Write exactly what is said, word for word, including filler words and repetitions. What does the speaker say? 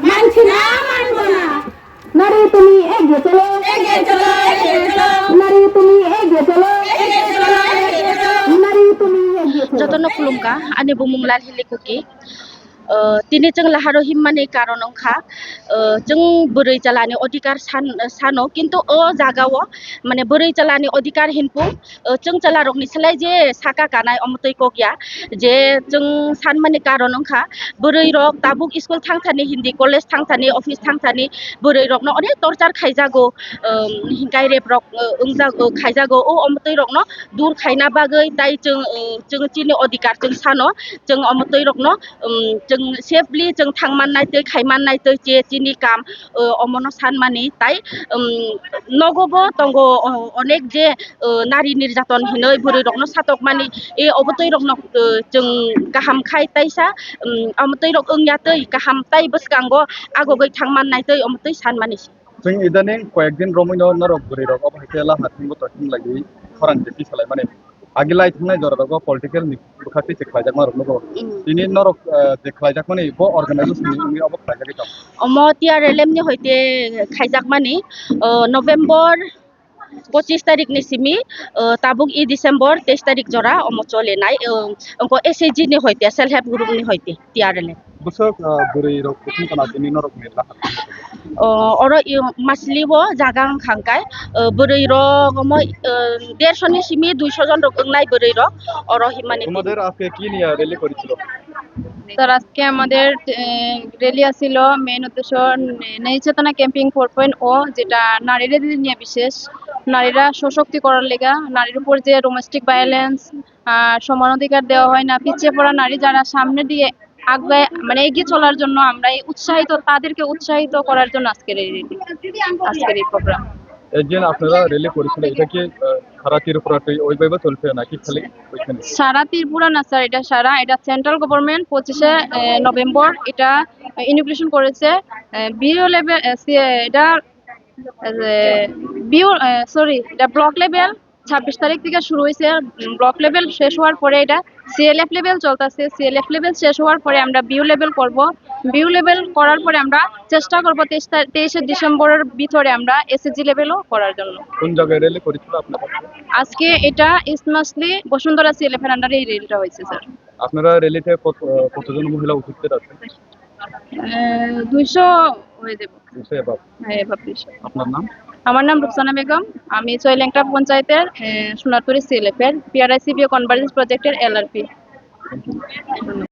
মানছি না, মানবো না। নারী তুমি এগিয়ে চলো। এগিয়ে চলো, এগিয়ে চলো। নারী তুমি এগিয়ে চলো। এগিয়ে চলো, এগিয়ে চলো। নারী তুমি এগিয়ে চলো। Jotono khulumkha, ani bumung Lalhili Kuki. O, tini chwng laharo himmani karon wngkha, o, chwng bwrwi chalani odhikar san-, sano, kintu o jagao, mane, bwrwi chalani odhikar hinpung, o, chwng chwlarokni slai je saka kanai omo twi kok ya, je chwng sanmani karon wngkha, bwrwirok tabuk school thangthani, hindi college thangthani, office thangthani, bwrwirokno onek torture khaijago, um, hinkhe rape rok, uh, wngjago, khaijago, o omo twi rokno dur khaina bagwi tai chwng, uh, chwng chini odhikar chwng sano, chwng omo twi rokno, um, chwng safely chwng thangmannai twi khaimannai twi che chini kam, uh, omono sanmani tai, um, nogo bo tongo, uh, onek je, uh, nari nirjaton hinwi bwrwi rokno satokmani, e obo twi rokno, uh, chwng kaham khai taisa, um, omo twi rok wngya twi kaham tai bwskango agogwi thangmannai twi omo twi sanmani. Chwng idaning koyekdin romwino norok bwrwirok obo hai khe lahar thwngbo toithwng laiwi khorang jepi salaimani. Agi lai thangnai jorarogo political ni bwkha twi se khlaijakma rok nugo. Mm. Tini norok, eh, je khlaijakmani bo organization ni wngwi obo khlaijagwi tong. Omo T R L M ni hoite khaijakmani, oh, November pochis tarik ni simi, oh, tabuk i December teis tarik jora omo chole nai, oh, ongko S H G ni hoite, self help group ni hoite T R L M. Bwswk, ah, bwrwi rok kuthum kana tini norok ni lahar? Oh, oro i masli o jaga wngkha hwnkhe, oh, bwrwi rok omo, oh, derso ni simi duiso jon rok wngnai bwrwi rok oro himani. তোমাদের আজকে কি নিয়ে র‍্যালি করেছিল? স্যার, আজকে আমাদের, এ, র‍্যালি আছিল মেইন উদ্দেশ্য নে-, নেই চেতনা ক্যাম্পিং ফোর পয়েন্ট ও, যেটা নারীদের নিয়ে বিশেষ, নারীরা সশক্তি করার লেগা, নারীর উপর যে ডোমেস্টিক ভায়োলেন্স, আহ, সমান অধিকার দেওয়া হয় না, পিছিয়ে পড়া নারী যারা সামনে দিয়ে আগে, মানে, এগিয়ে চলার জন্য আমরা এই উৎসাহিত, তাদেরকে উৎসাহিত করার জন্য আজকের এই র‍্যালি, আজকের এই প্রোগ্রাম। এই যে আপনারা র‍্যালি করেছিলেন, এটা কি, আহ, সারা ত্রিপুরাতে ওইভাবে চলছে নাকি খালি ওইখানে? সারা ত্রিপুরা না স্যার, এটা সারা, এটা সেন্ট্রাল গভর্নমেন্ট পঁচিশে, আহ, নভেম্বর এটা ইনোগ্রেশন করেছে, আহ, বিও লেভেল, আহ, সি-, এটা, আহ, বিও, আহ, সরি, এটা ব্লক লেভেল ছাব্বিশ তারিখ থেকে শুরু হয়েছে, উম, ব্লক লেভেল শেষ হওয়ার পরে এটা সিএলএফ লেভেল চলতেছে। সিএলএফ লেভেল শেষ হওয়ার পরে আমরা বিউ লেভেল করব। বিউ লেভেল করার পরে আমরা চেষ্টা করব তেইশ তা-, তেইশে ডিসেম্বরের ভিতরে আমরা এসএসজি লেভেলও করার জন্য। কোন জায়গায় র‍্যালি করেছিল আপনারা? আজকে এটা ইস্ট মাসলি বসুন্ধরা সিএলএফ এর আন্ডারে এই র‍্যালিটা হয়েছে, স্যার। আপনারা র‍্যালিতে কত, কতজন মহিলা উপস্থিত আছেন? আহ, দুইশো হয়ে যাবে। দুইশো above? হ্যাঁ, above দুইশো। আপনার নাম? আমার নাম রুকসানা বেগম। আমি চৈলেংটা পঞ্চায়েতের, আহ, সোনারতলি সিএলএফ এর পিআরআইসিবিও কনভার্জেন্স প্রজেক্টের এলআরপি। Thank you.